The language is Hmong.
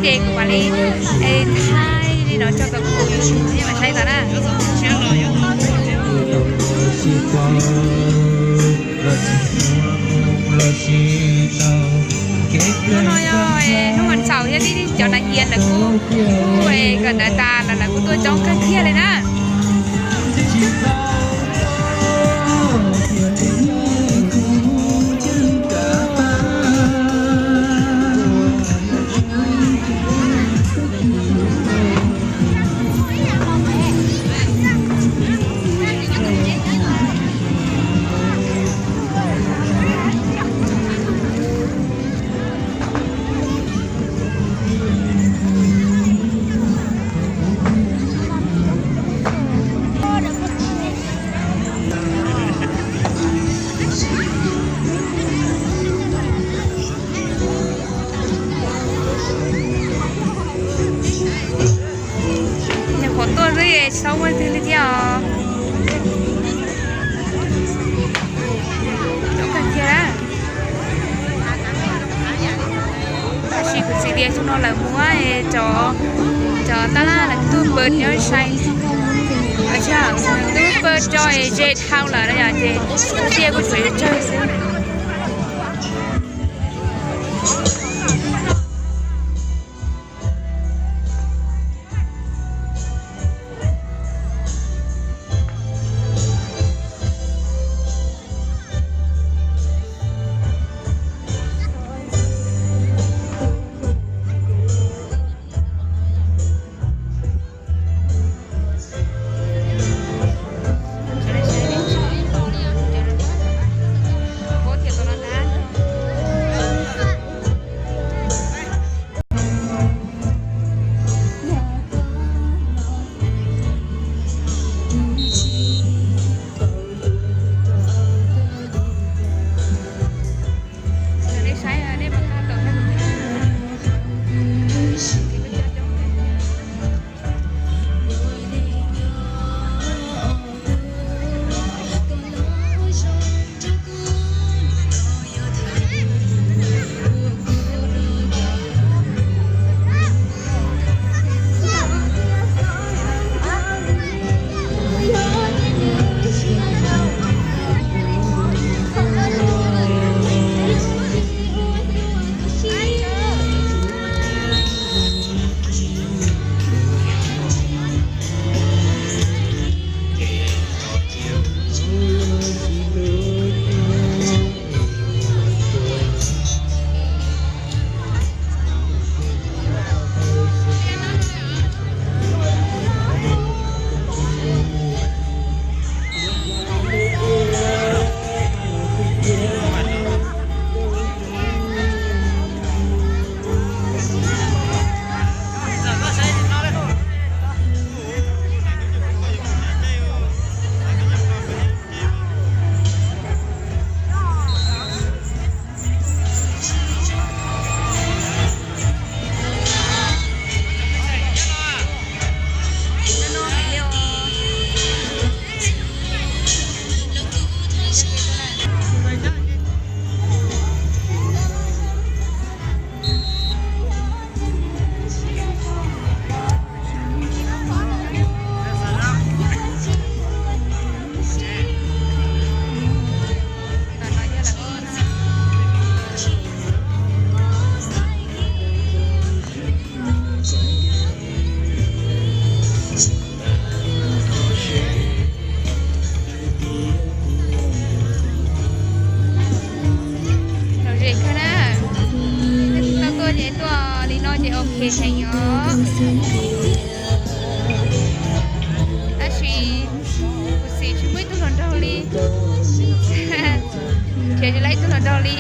Ces kuv mam li thaij li no tso rau kuv tus YouTube nej mam saib tau na. Hnub no yog hnub vas xaum thiab, cov nas hias lawv kuj, kuj kawm ntawv tas los lawv kuj tuaj coob kawg kiag li na. Nyuam qhuav tuaj xwb tsis tau muaj leej twg li thiab os. Coob kawg kiag na. Tab sis kuv txiv tias xyoo no lawv muab cov, cov tab laj lawv tuaj pawg nyob sai, tuaj pawg tso es ze dhau lawm no yom, ces lub tiaj kuj tshuav tsawg xwb. Lom zem kawg na. Tau tuaj ces tuaj li no ces ok heev os. Tab sis kuv xim tsis muaj ib tug hluas nraug li. Khiav tsis tau ib tug hluas nraug li.